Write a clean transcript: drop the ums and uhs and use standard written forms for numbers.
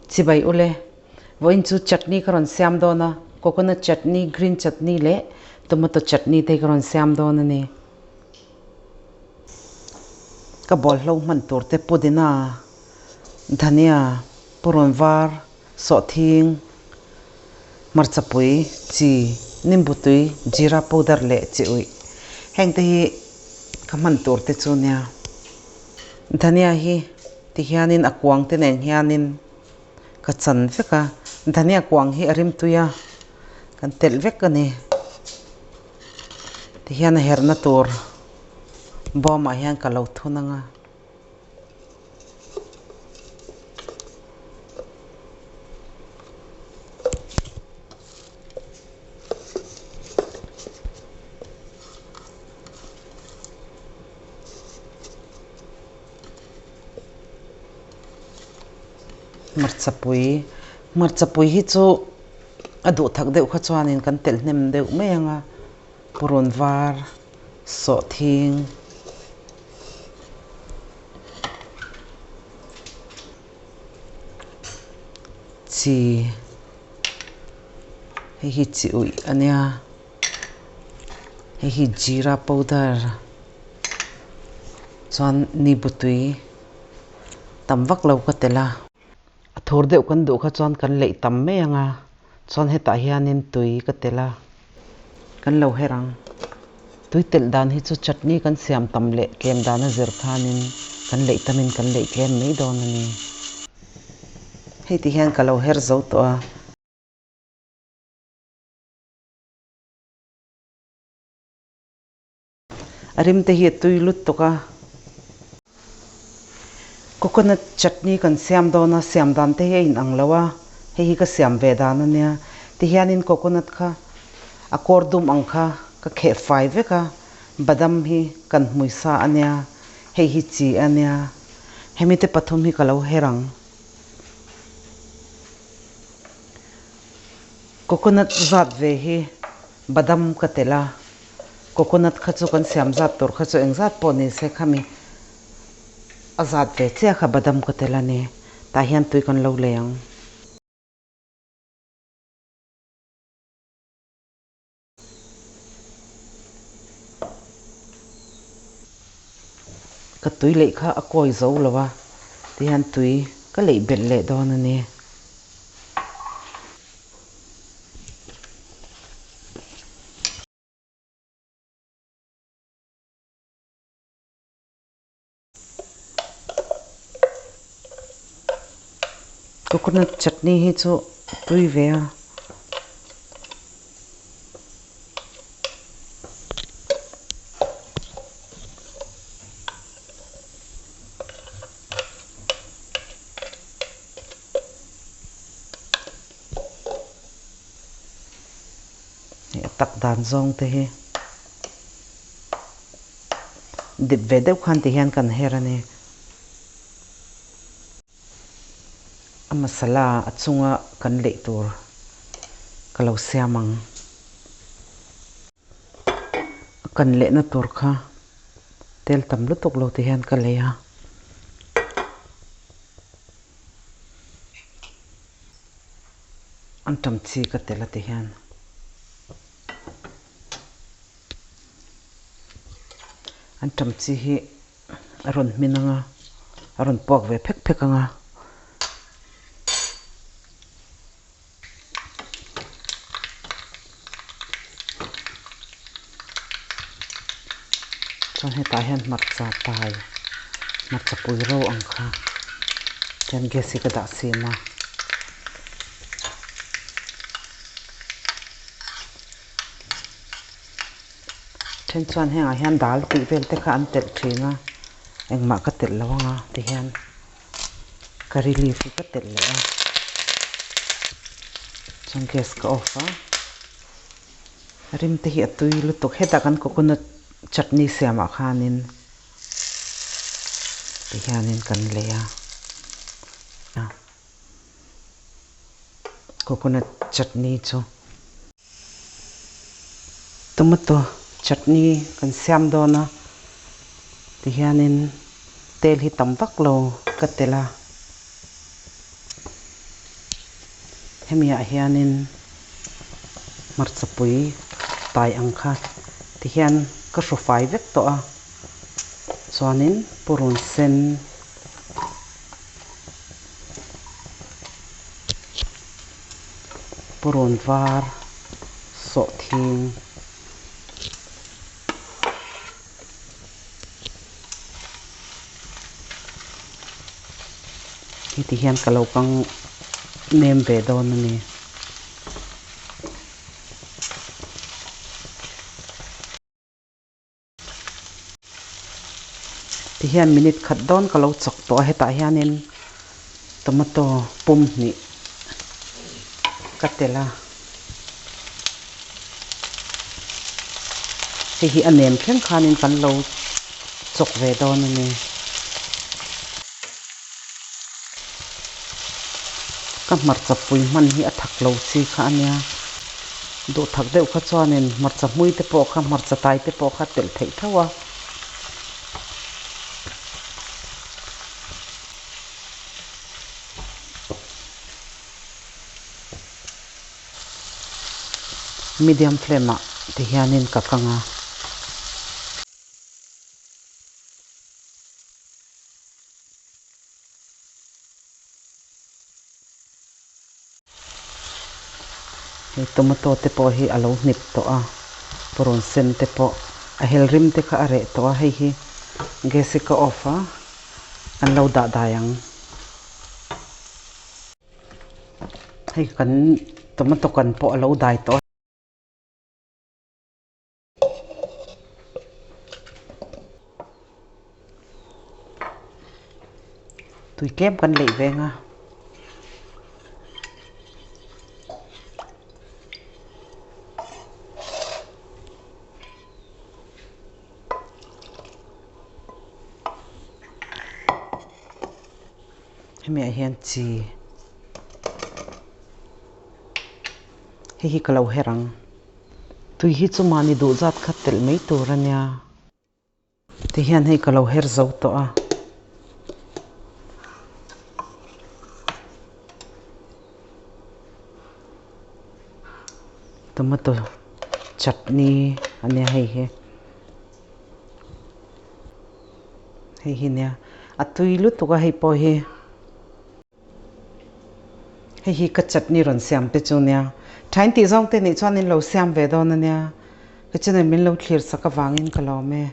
Chibai ule, vawiin chu chutney ka rawn siam dawn a, coconut chutney, green chutney leh tomato chutney te hi ka rawn siam dawn a ni. Ka bawlhlo hman tur te pudina, dhania, purun var, sawhthing, hmarchapui, chi, nimbu tui, jeera powder leh chi uih. Heng te hi ka hman tur te chu nia. Dhania hi ti hianin a kuang te nen hianin ka chan vek a, dhania kuang hi a rimtui a, kan telh vek a ni. Ti hian a herna tur bawmah hian ka lo thun ang a. Hmarchapui hmarchapui hi chu a duh thak deuh kha chuanin kan telh hnem deuh mai ang a purun var sawhthing chi hei hi chi uih a nia. Hei hi jeera powder chuan nibu tui tam vak lo ka tel a. A thur deuh kan duh kha chuan kan leih tam mai ang a, chuan hetah hianin tui ka tel a, kan lo her ang. Tui telh dan hi chu chutney kan siam tam leh tlem dan a zir khanin kan leih tamin kan leih tlem mai dawn a ni. Hei ti hian ka lo her zo tawh a. A rim te hi a tui lut tuk a. Coconut chutney kan siam dawn a, siam dan te hi a inang lo a, hei hi ka siam ve dan a nia. Tihianin coconut kha a kawr dum ang kha ka kheh fai vek a, badam hi kan hmui sa a nia, hei hi chi a nia. Hemi te pathum hi ka lo her ang. Coconut zat ve hi badam ka telh a, coconut kha chu kan siam zat tur kha chu eng zat pawh ni se khami a zat ve chiah kha badam ka telh a ni, tah hian tui kan lo lei ang. Ka tui leih kha a kawi zo lo a, tihian tui ka leih belh leh dawn a ni. Coconut chutney hi chu tui ve a. Hei a tak dan zawng te hi. Dip ve deuh khan ti hian kan her a ni. A masala a chunga kan leih tur ka lo siam ang. A kan lehna tur kha tel tam lutuk lo ti hian ka lei a. An tam chi ka tel a ti hian. An tam chi hi a rawn hmin ang a, a rawn puak ve phek phek ang a. Chuan hetah hian hmarcha tai, hmarcha pui ro ang kha chuan gas hi ka dah sim a. Then chuan hengah hian dal tih vel te kha an telh thin a, engmah ka telh lo anga ti hian curry leaf hi ka telh leh a, chuan gas ka off a, rim te hi a tui lutuk hetah kan coconut chutney siamah khanin ti hianin kan lei a. Coconut chutney chu tomato chutney kan siam dawn a tihianin tel hi tam vak lo ka telh a. Hemi ah hianin hmarchapui tai ang kha tihian ka hru fai vek tawh a, chuanin purun sen purun var sawhthing. Heti hian ka lo kang nem ve dawn a ni. Ti hian minute khat dawn ka lo chawk tawh a, hetah hianin tomato pum hnih ka telh a. Hei hi a nem thleng khanin kan lo chawk ve dawn a ni. Ka hmarcha pui hman hi a thak lo chi kha a nia. Duh thak deuh kha chuanin hmarcha hmui te pawh kha hmarcha tai te pawh kha telh theih tho a. Medium flame ah ti hianin ka kang a. Hei tomato te pawh hi a lo hnip tawh a, purun sen te pawh a hel rim te kha a reh tawh a, hei hi gas hi ka off a, an lo dah dai ang. Hei kan tomato kan pawh a lo dai tawh a. Tui tlem kan leih veng a. Hemi ah hian chi hei hi ka lo her ang. Tui hi chu mahni duh zat kha telh mai tur a nia. Ti hian hei ka lo her zo tawh a. Tomato chutney a nia hei hi. Hei hi nia a tui lutuk a hei pawh hi. Hei hi ka chutney rawn siam te chu nia. Thain tih zawng te nih chuan in lo siam ve dawn a nia. Ka channel min lo thlir sak avangin ka lawm e.